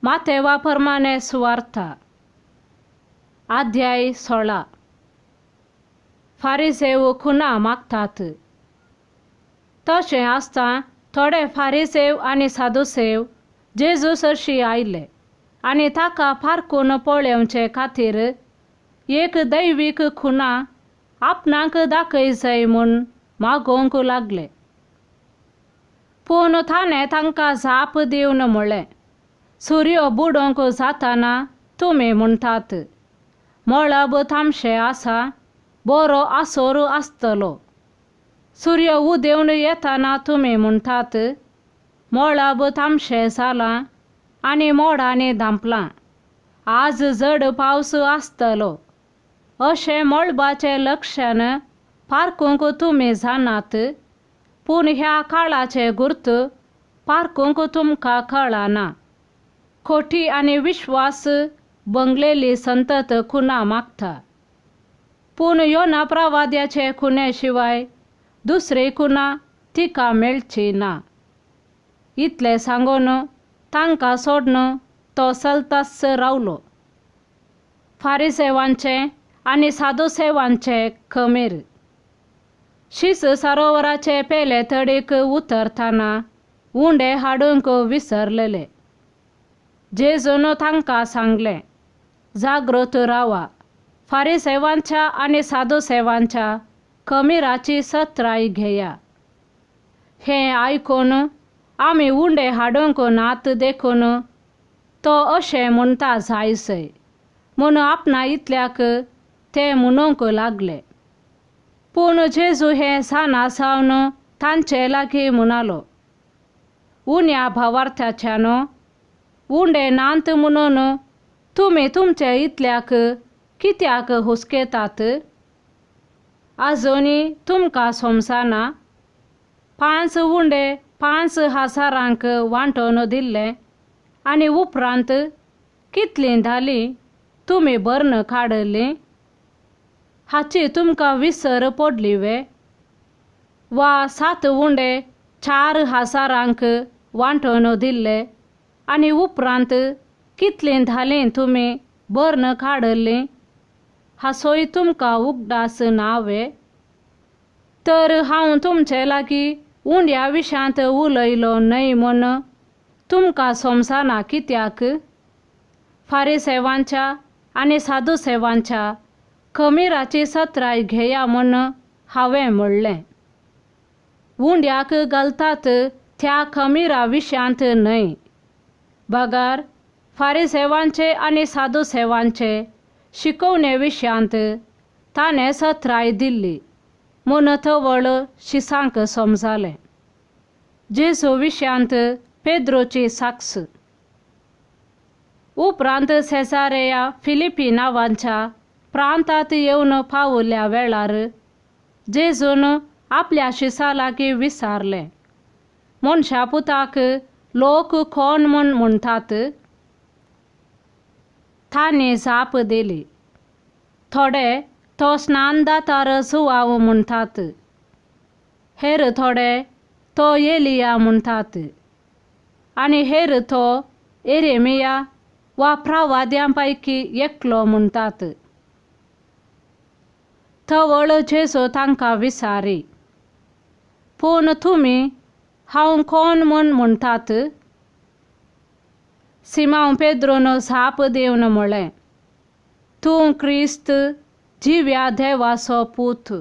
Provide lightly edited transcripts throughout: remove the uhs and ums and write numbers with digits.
मातेवा प्रमाणे सुवार्ता अध्याय 16. फारिसेव खुना मागतात. तशें आसता थोडे फारिसेव आनी सादुसेव जेजू सरशी आयले आनी ताका फारकून पळोवचे खातीर एक दैवीक खुना आपणाक दाखय जाय म्हूण मागोवंक लागले. पूण ताणें तांकां जाप दिवन म्हळें, सुर्यो बुडोवंक जाताना तुमी म्हणटात मळब तामशें आसा, बरो आसोर आसतलो. सूर्य उदेवन येताना तुमी म्हणटात मळब तामशें जालां आनी मोडांनी धांपलां, आज जड पावस आसतलो. अशें मळबाचें लक्षण पारखूंक तुमी जाणात, पूण ह्या काळाचें गुर्त पारखूंक तुमकां कळना. खोटी आनी विश्वास बंगलेली संतत खुना मागता, पूण योना प्रवाद्याचे खुने शिवाय दुसरी खुना तिका मेळची ना. इतलें सांगून तांकां सोडून तो चलताच रावलो. फारिसेवांचे आनी सादुसेवांचे खमीर. शीस सरोवराचे पेले तडीक उतरतना उंडे हाडूंक विसरलेले. जेजून तांकां सांगलें, जागृत रावा, फारिसेवांच्या आनी सादुसेवांच्या खमीराची सत्राय घेया. हें आयकून आमी उंडे हाडूंक नात देखून तो अशें म्हणटा जायसय म्हूण आपणा इतल्याक ते म्हणूंक लागले. पूण जेजू हें जाणा जावन तांचे लागीं म्हणालो, उण्या भावार्थाच्यान उंडे नात म्हणून तुमी तुमचे इतल्याक कित्याक हुस्केतात? आजुनी तुमकां समजना? 5 उंडे 5,000 वांटून दिल्ले आनी उपरांत कितलीं धालीं तुमी भरून काडलीं हाची तुमकां विसर पडली वे? वा 7 उंडे 4,000 वांटून दिल्ले आनी उपरांत कितलीं धालीं तुमी भरून काडलीं हाचोय तुमकां उगडास ना वे? तर हांव तुमचे लागीं उंड्या विशांत उलयलो न्हय म्हूण तुमकां समजना कित्याक? फारिसेवांच्या आनी सादुसेवांच्या खमीराची सत्राय घेया म्हूण हांवें म्हणलें. उंड्याक घालतात त्या खमीरा विशांत न्हय, बगर फारिसेवांचे आनी सादुसेवांचे शिकोवणे विशयांत ताणें सत्राय दिल्ली म्हूण तवळ शिसांक समजालें. जेजू विशयांत पेद्रोची साक्ष. उपरांत सेजारेया फिलिपी नांवाच्या प्रांतांत येवन पावल्या वेळार जेजून आपल्या शिसा लागीं विचारलें, मनशा पुताक लोक कोण म्हूण म्हणटात? तांणी जाप दिली, थोडे तो स्नानदातार सुवाव म्हणटात, हेर थोडे तो एलिया म्हणटात आनी हेर तो एरेमिया वा प्रवाद्यां पैकी एकलो म्हणटात. तवळ जेजू तांकां विचारी, पूण तुमी हांव कोण म्हूण म्हणटात? सिमांव पेद्रून जाप दिवन म्हळें, तूं क्रिस्त, जिव्या देवाचो पूत.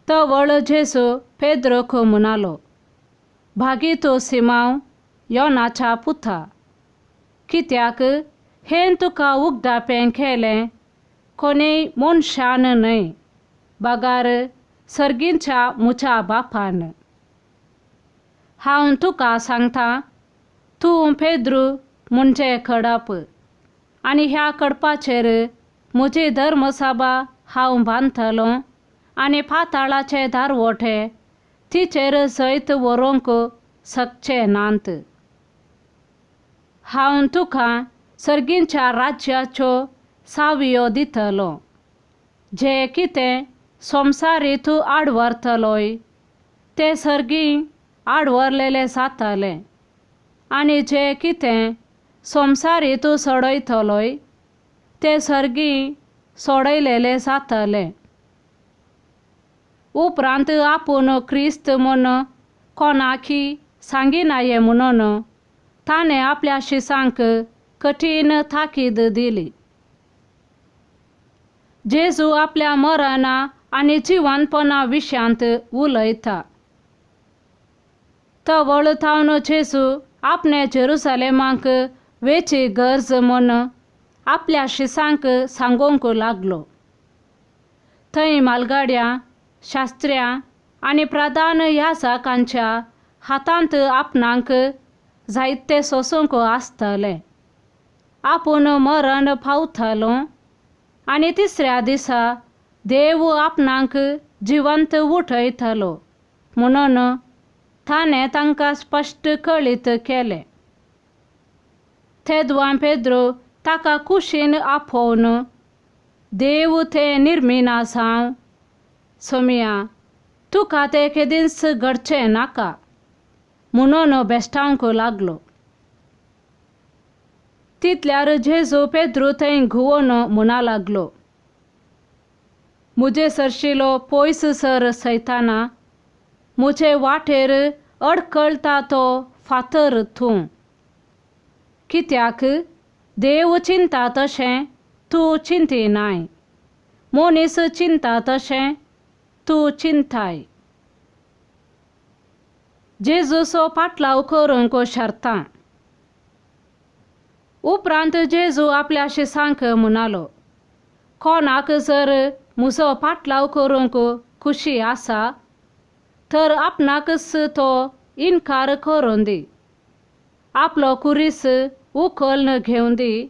तवळ जेजू पेद्रोक म्हणालो, भागी तूं सिमांव, योनाच्या पुता, कित्याक हें तुका उगडापें केलें कोणीय मनशान न्हय, बगर सर्गीच्या म्हज्या बापान. हांव तुका सांगता, तूं पेद्रू म्हणजे खडप, आनी ह्या खडपाचेर म्हजी धर्मसभा हांव बांदतलो आनी पाताळाचे दारवोटे तिचेर जैत व्हरूंक शकचे नात. हांव तुका सर्गीच्या राज्याच्यो सावयो दितलो, जे कितें संवसारी तूं आडवरतलोय तें सर्गी आडवरलेलें जातलें आनी जें कितें संवसारी तूं सोडयतलोय तें सर्गी सोडयलेलें जातलें. उपरांत आपूण क्रिस्त म्हूण कोणाकी सांगिनाये म्हणून ताणें आपल्या शिसांक कठीण ताकीद दिली. जेजू आपल्या मरणा आनी जिवनपणा विशयांत उलयता. तवळ थावन जेजू आपणे जेरुसलेमाक वेची गरज म्हूण आपल्या शिसांक सांगूंक लागलो. थंय मालगाड्या शास्त्र्यां आनी प्रधान याजकांच्या हातांत आपणाक जायते सोसूंक आसतलें. आपूण मरण पावतलो आनी तिसऱ्या दिसा देव आपणाक जिवंत उठयतलो म्हणून ताणें तांकां स्पश्ट कळीत केलें. तेदवां पेद्रो ताका कुशीन आपोवन देव तें निर्मिना जावं सोमिया तुका तें केदींच घडचें नाका म्हणून बेश्टावंक लागलो. तितल्यार जेजू पेद्रू थंय घुंवोन म्हणा लागलो, म्हजे सरशिलो पयस सर सैताना, म्हजे वाटेर अडकळटा तो फातर तूं. कित्याक देव चिंता तशें तूं चिंतिनाय, मनीस चिंता तशें तूं चिंताय. जेजूचो पाटलाव करूंक शर्तां. उपरांत जेजू आपल्या शिसांक म्हणालो, कोणाक जर म्हजो पाटलाव करूंक खुशी आसा तर आपणाकच तो इनकार करूं दी, आपलो कुरीस उखल्न घेवं दी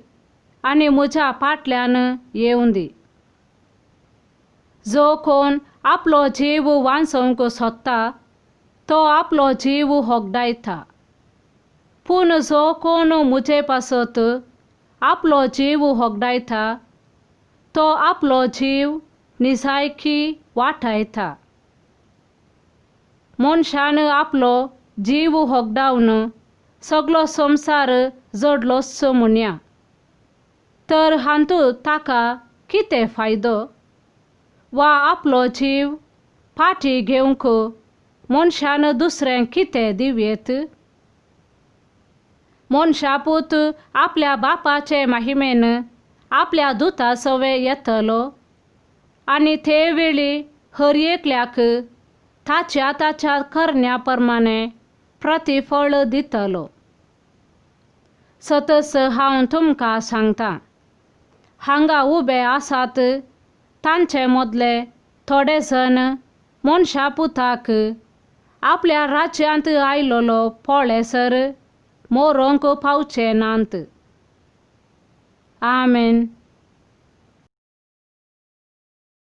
आनी म्हज्या फाटल्यान येवं दी. जो कोण आपलो जीव वांचोवंक सोदता तो आपलो जीव होगडायता, पूण जो कोण म्हजे पासत आपलो जीव होगडायता तो आपलो जीव निजायकी वाटायता. मनशान आपलो जीव होगडावन सगलो संवसार जोडलोच म्हणया, तर हातूंत ताका कितें फायदो? वा आपलो जीव फाटीं घेवंक मनशान दुसरें कितें दिवयेत? मनशापूत आपल्या बापाचे माहिमेन आपल्या दुता सवे येतलो आनी ते वेळी हर एकल्याक ताच्या ताच्या करण्या प्रमाणे प्रतिफळ दितलो. सतस हांव तुमकां सांगता, हांगा उबे आसात तांचे मदले थोडे जण मनशापुताक आपल्या राज्यांत आयलोलो पळेसर मरोंक पावचे नात. आमेन.